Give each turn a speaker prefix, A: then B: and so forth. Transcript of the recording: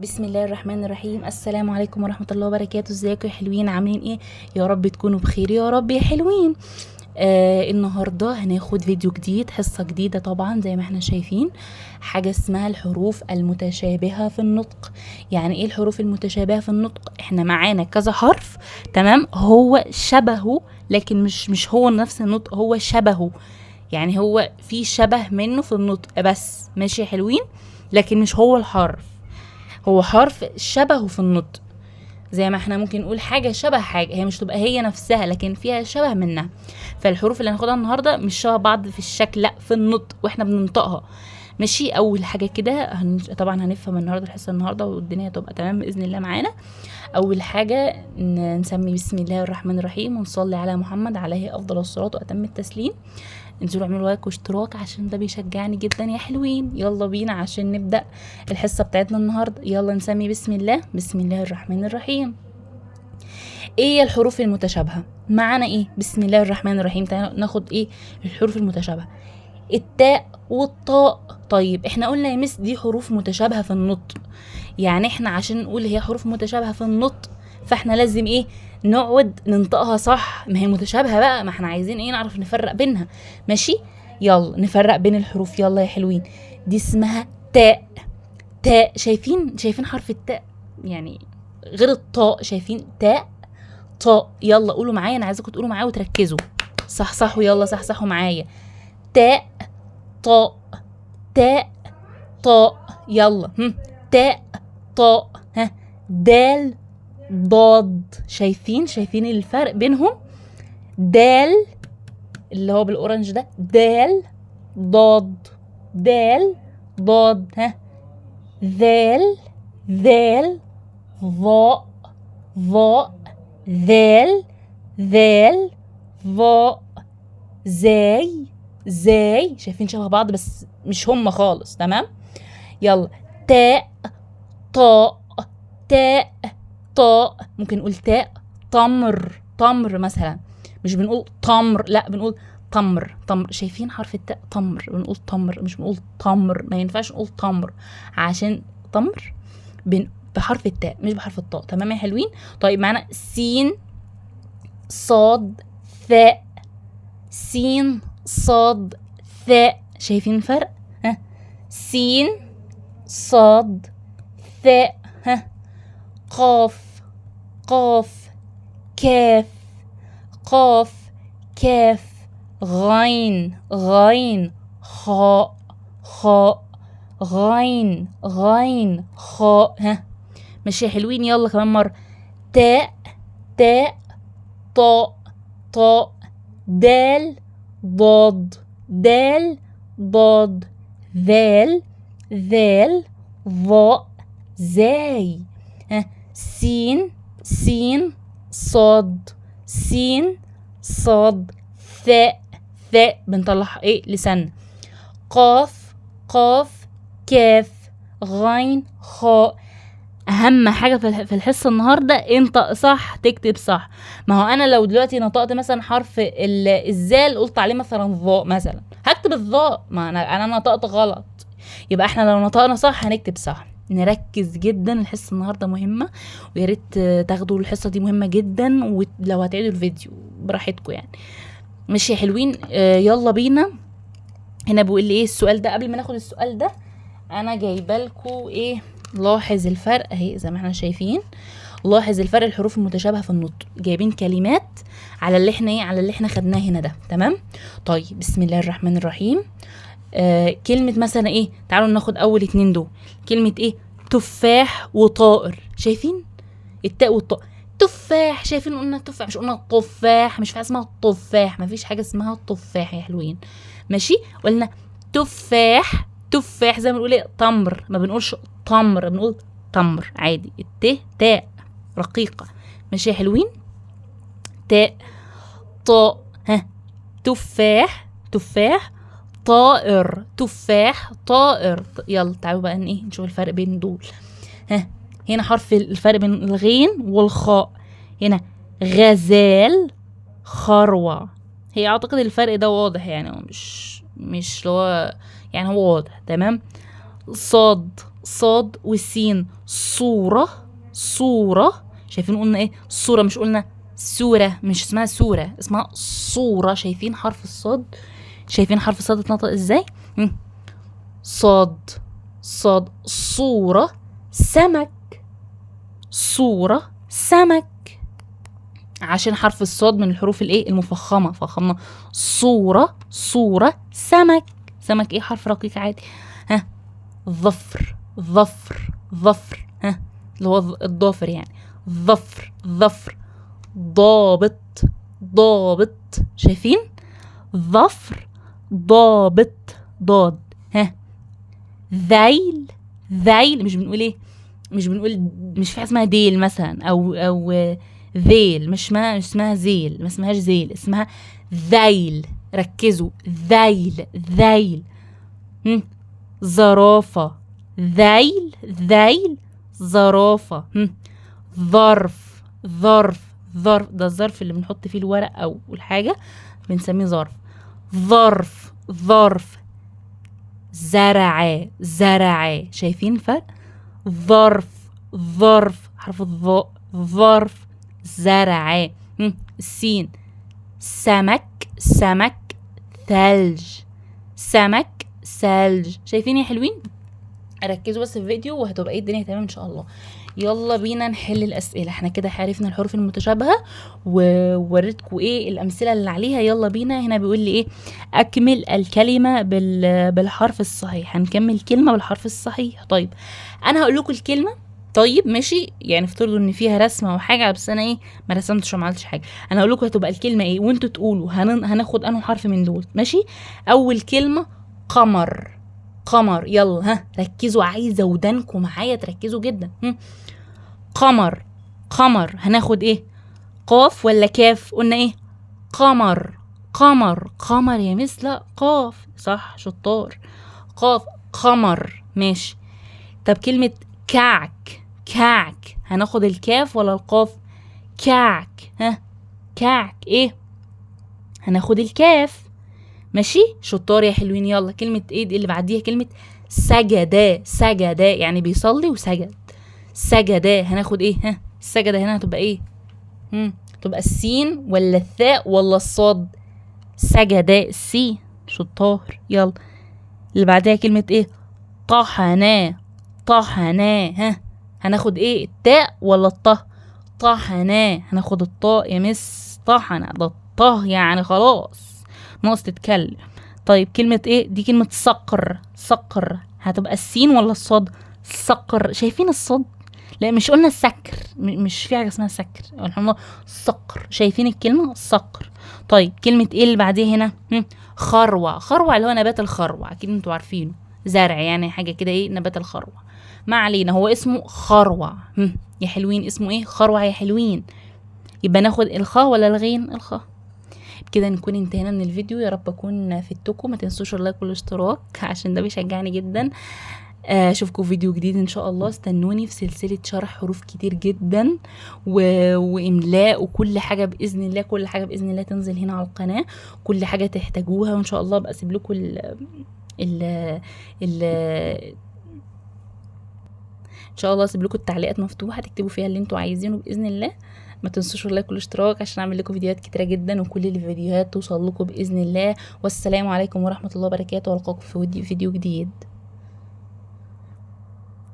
A: بسم الله الرحمن الرحيم. السلام عليكم ورحمة الله وبركاته. ازيكم يا حلوين؟ عاملين ايه؟ يا رب تكونوا بخير يا رب يا حلوين. النهارده هناخد فيديو جديد، حصة جديدة طبعا زي ما احنا شايفين، حاجة اسمها الحروف المتشابهة في النطق. يعني ايه الحروف المتشابهة في النطق؟ احنا معانا كذا حرف، تمام، هو شبهه لكن مش هو نفس النطق، هو شبهه، يعني هو في شبه منه في النطق بس، ماشي يا حلوين، لكن مش هو الحرف، هو حرف شبهه في النطق. زي ما احنا ممكن نقول حاجة شبه حاجة، هي مش تبقى هي نفسها لكن فيها شبه منها. فالحروف اللي هناخدها النهاردة مش شبه بعض في الشكل، لا في النطق واحنا بننطقها، ماشي. اول حاجة كده طبعا هنفهم النهاردة الحصة النهاردة والدنيا هتبقى تمام بإذن الله معانا. اول حاجة نسمي بسم الله الرحمن الرحيم ونصلي على محمد عليه افضل الصلاة واتم التسليم. انزلوا اعملوا لايك واشتراك عشان ده بيشجعني جدا يا حلوين. يلا بينا عشان نبدأ الحصة بتاعتنا النهاردة. يلا نسمي بسم الله. بسم الله الرحمن الرحيم. ايه الحروف المتشابهة معانا؟ ايه؟ بسم الله الرحمن الرحيم. تعالوا ناخد ايه الحروف المتشابهة. التاء والطاء. طيب احنا قلنا يا مس دي حروف متشابهة في النطق، يعني احنا عشان نقول هي حروف متشابهة في النطق فاحنا لازم ايه نقعد ننطقها صح، ما هي متشابهة بقى، ما احنا عايزين ايه نعرف نفرق بينها، ماشي. يلا نفرق بين الحروف، يلا يا حلوين. دي اسمها تاء، تاء. شايفين حرف التاء يعني غير الطاء، شايفين تاء طاء. يلا قولوا معايا، انا عايزاكم تقولوا معايا وتركزوا، صح صح، ويلا صح صح معايا. تاء طاء، تاء طاء، يلا تاء طاء، ها دال ضاد. شايفين الفرق بينهم؟ دال اللي هو بال orange ده، دال ضاد، دال ضاد، ها ذال ذال ظاء ظاء، ذال ذال ظاء، زاي زاي. شايفين شبه بعض بس مش هم خالص، تمام. يلا تاء طاء، تاء طاء. ممكن نقول تاء تمر، تمر مثلا، مش بنقول تمر، لا بنقول تمر تمر. شايفين حرف التاء تمر، بنقول تمر مش بنقول تمر، ما ينفعش نقول تمر عشان تمر بحرف التاء مش بحرف الطاء، تمام يا حلوين. طيب معانا سين صاد ثاء، سين صاد ثاء، شايفين الفرق؟ ها سين صاد ثاء، ها قاف قاف كاف، قاف كاف، غين غين خاء خاء، غين غين خاء، ها ماشي يا حلوين. يلا كمان مرة. تاء تاء طاء طاء، دال ضاد، دال ضاد، ذال ذال ظاء زاي، ها سين سين صاد، سين صاد ثاء ثاء، بنطلع ايه لسان، قاف قاف كاف غين خاء. اهم حاجه في الحصه النهارده انطق صح تكتب صح. ما هو انا لو دلوقتي نطقت مثلا حرف الزال قلت عليه مثلا ظاء مثلا، هكتب الظاء، ما انا نطقت غلط. يبقى احنا لو نطقنا صح هنكتب صح. نركز جدا، الحصه النهارده مهمه، ويا ريت تاخدوا الحصه دي مهمه جدا، ولو هتعيدوا الفيديو براحتكم يعني، ماشي يا حلوين. يلا بينا. هنا بيقول لي ايه السؤال ده؟ قبل ما ناخد السؤال ده انا جايبه لكم ايه، لاحظ الفرق اهي زي ما احنا شايفين، لاحظ الفرق الحروف المتشابهه في النطق، جايبين كلمات على اللي احنا ايه، على اللي احنا خدناه هنا ده، تمام. طيب بسم الله الرحمن الرحيم. كلمه مثلا ايه، تعالوا ناخد اول اتنين دول. كلمه ايه؟ تفاح وطائر. شايفين التاء والطاء، تفاح، شايفين قلنا تفاح مش قلنا تفاح، مش في حاجه اسمها تفاح، مفيش حاجه اسمها تفاح يا حلوين، ماشي. قلنا تفاح تفاح زي ما بنقول ايه تمر، ما بنقولش تمر، بنقول تمر عادي، الت تاء رقيقة، ماشي يا حلوين. تاء طاء، ها تفاح تفاح طائر، تفاح طائر. يلا تعالوا بقى ايه نشوف الفرق بين دول. ها هنا حرف الفرق بين الغين والخاء، هنا غزال خروع. هي اعتقد الفرق ده واضح يعني، هو مش اللي هو يعني هو واضح، تمام. صاد صاد والسين. صورة، صورة. شايفين قلنا ايه؟ صورة، مش قلنا سورة، مش اسمها سورة، اسمها صورة. شايفين حرف الصاد؟ شايفين حرف الصاد اتنطق ازاي؟ صاد، صاد، صورة، سمك، صورة، سمك. عشان حرف الصاد من الحروف الايه؟ المفخمة، فخمنا. صورة، صورة، سمك. سمك ايه؟ حرف رقيق عادي. ها، ظفر، ظفر، ظفر. ها، اللي هو الضافر يعني. ظفر، ظفر. ضابط، ضابط. شايفين؟ ظفر، ضابط، ضاد. ها، ذيل، ذيل. مش بنقول ايه؟ مش بنقول، مش في حاجة اسمها ديل مثلا، او ذيل، مش ما اسمها ذيل، ما اسمهاش ذيل، اسمها ذيل. ركزوا، ذيل، ذيل. زرافة، ذيل، ذيل، زرافة. ظرف، ظرف، ظرف. ده الظرف اللي بنحط فيه الورق او الحاجة بنسميه ظرف. ظرف، ظرف. زرع، زرع. شايفين الفرق؟ ظرف، ظرف، حرف الظاء، ظرف، زرع. السين. سمك، سمك، ثلج، سمك، ثلج. شايفين يا حلوين؟ ركزوا بس في الفيديو وهتبقى ايه الدنيا تمام ان شاء الله. يلا بينا نحل الاسئلة. احنا كده عرفنا الحروف المتشابهة ووريتكم ايه الامثلة اللي عليها. يلا بينا. هنا بيقول لي ايه؟ اكمل الكلمة بالحرف الصحيح. هنكمل كلمة بالحرف الصحيح. طيب انا هقول لكم الكلمة، طيب ماشي، يعني افترضوا ان فيها رسمه او حاجة، بس انا ايه ما رسمتش وما عملتش حاجة. انا هقول لكم هتبقى الكلمة ايه وانتوا تقولوا هناخد انه حرف من دول. ماشي. اول كلمة قمر، قمر. يلا ها ركزوا، عايزه ودانكم معايا تركزوا جدا. قمر، قمر. هناخد ايه؟ قاف ولا كاف؟ قلنا ايه؟ قمر، قمر، قمر يا مس. لا قاف، صح، شطار، قاف، قمر. ماشي. طب كلمة كعك، كعك، هناخد الكاف ولا القاف؟ كعك، ها كعك ايه؟ هناخد الكاف. ماشي، شطار يا حلوين. يلا كلمة ايه دي اللي بعديها؟ كلمة سجدا، سجدا يعني بيصلي وسجد. سجدا هناخد ايه؟ ها السجدة هنا هتبقى ايه؟ تبقى السين ولا الثاء ولا الصاد؟ سجدا، السين، شطار. يلا اللي بعديها كلمة ايه؟ طحنا، طحنا. ها هناخد ايه؟ التاء ولا الطه؟ طحنا، هناخد الطاء يا مس. طحنا ده الطه يعني خلاص ناقص تتكلم. طيب كلمة ايه دي؟ كلمة صقر، صقر. هتبقى السين ولا الصاد؟ صقر. شايفين الصاد؟ لا مش قلنا السكر، مش في حاجة اسمها سكر، احنا صقر. شايفين الكلمة؟ صقر. طيب كلمة ايه اللي بعديها هنا؟ خروع، خروع اللي هو نبات الخروع، اكيد انتوا عارفينه، زرع يعني حاجة كده ايه، نبات الخروع. ما علينا، هو اسمه خروع. يا حلوين اسمه ايه؟ خروع يا حلوين. يبقى ناخد الخاء ولا الغين؟ الخاء. كده نكون انتهينا من الفيديو، يا رب اكون فدتكم. ما تنسوش ال like والاشتراك عشان ده بيشجعني جدا. اشوفكم في فيديو جديد ان شاء الله. استنوني في سلسلة شرح حروف كتير جدا واملاء وكل حاجة باذن الله، كل حاجة باذن الله تنزل هنا على القناة، كل حاجة تحتاجوها، وان شاء الله ابقى اسيب لكم ال ال ال ان شاء الله اسيب لكم التعليقات مفتوحة تكتبوا فيها اللي انتوا عايزينه باذن الله. ما تنسوش ال like والاشتراك عشان اعمل لكم فيديوهات كتيرة جدا، وكل الفيديوهات توصل لكم باذن الله. والسلام عليكم ورحمة الله وبركاته، والقاكم في فيديو جديد.